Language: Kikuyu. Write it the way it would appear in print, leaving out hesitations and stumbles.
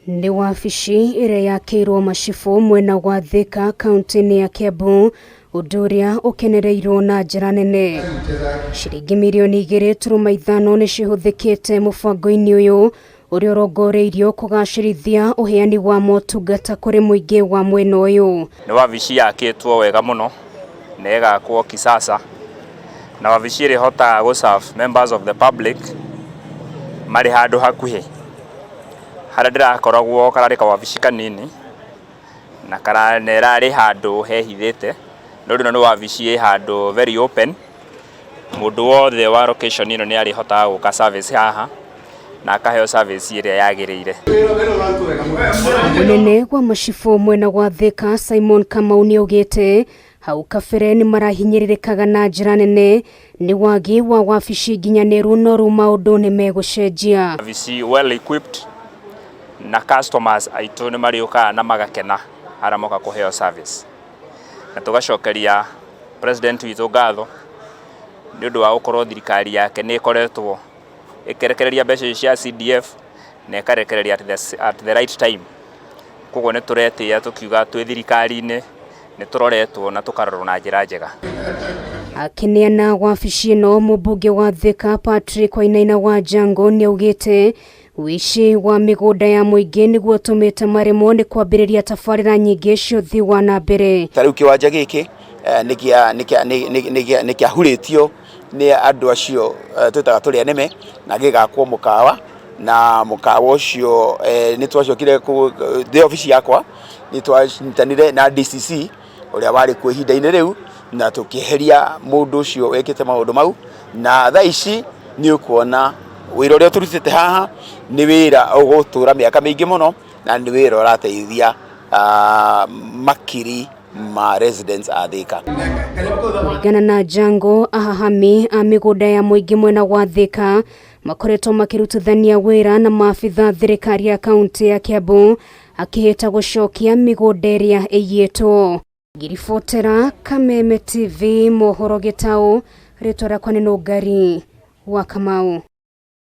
Nĩ wabici ĩrĩa yakĩirwo macibũ mwena wa Thika kaunti-inĩ ya Kiambu, ũndũ ũrĩa ũkenereirwo na njĩra nene. Ciringi mirioni 2.5 nĩ cihũthĩkĩte mũbango-inĩ ũyũ ũrĩa ũrongoreirio kũgacĩrithia ũheani wa motungata kũrĩ mũingĩ wa mwena ũyũ. Nĩ wabici yakĩtwo wega mũno na ĩgakwo kisasa na wabici ĩrĩa ĩhotaga gũ serve members of the public marĩ handũ hakuhĩ. Harĩa ndĩrakoragwo kararĩ kawabici kanini na ĩrarĩ handũ hehithĩte, no rĩu ĩno nĩ wabici ĩ handũ very open, mũndũ wothe wa location ĩno nĩ arĩhotaga gũka service haha na akaheo service ĩrĩa yagĩrĩire. Mũnene wa macibũ mwena wa Thika Simon Kamau nĩaugĩte hau kabere nĩmarahinyĩrĩrĩkaga na njĩra nene nĩ wagi wa wabici nginyanĩru no rĩu maũndũ nĩ megũcenjia. Wabici well equipped na customers aitũ nĩ marĩũkaga na magakena arĩa moka kũheo service. Na tũgacokeria president witũ ngatho nĩ ũndũ wa gũkorwo thirikari yake nĩ ĩkoretwo ĩkĩrekereria mbeca ici cia CDF na ĩkarekereria at the right time. Koguo nĩ tũretĩĩa tũkiuga twĩ thirikari-inĩ nĩ tũroretwo na tũkarorwo na njĩra njega. Akĩneana wabici ĩno mũmbunge wa Thika Patrick Wainaina wa Jango nĩaugĩte ũici wa mĩgũnda ya mũingĩ nĩguo ũtũmĩte maremwo nĩ kwambĩrĩria tabarĩra nyingĩ cia ũthii wa na mbere. Ta rĩu kĩwanja gĩkĩ nĩ kĩahurĩtio nĩ andũ acio twĩtaga tũrĩa nĩme na gĩgakwo mũkawa na mũkawa ũcio nĩ twacokire thĩ obici yakwa nĩ twanyitanire na DCC ũrĩa warĩ kuo ihinda-inĩ rĩu na tũkĩeheria mũndũ ũcio wekĩte maũndũ mau na thaa ici nĩ ũkuona wĩra ũrĩa tũrutĩte haha nĩ wĩra ũgũtũra mĩaka mĩingĩ mũno na nĩ wĩra ũrateithia makiri ma residents a Thika. Kũringana na Jango, ahahami a mĩgũnda ya mũingĩ mwena wa Thika makoretwo makĩrutithania wĩra na maabitha thirikari ya kaunti ya Kiambu akĩhĩta gũcokia mĩgũnda ĩrĩa ĩiyĩtwo. Ngĩribotera Kameme TV mohoro Gĩtaũ, rĩtwa rĩakwa nĩ Nũngari wa Kamau.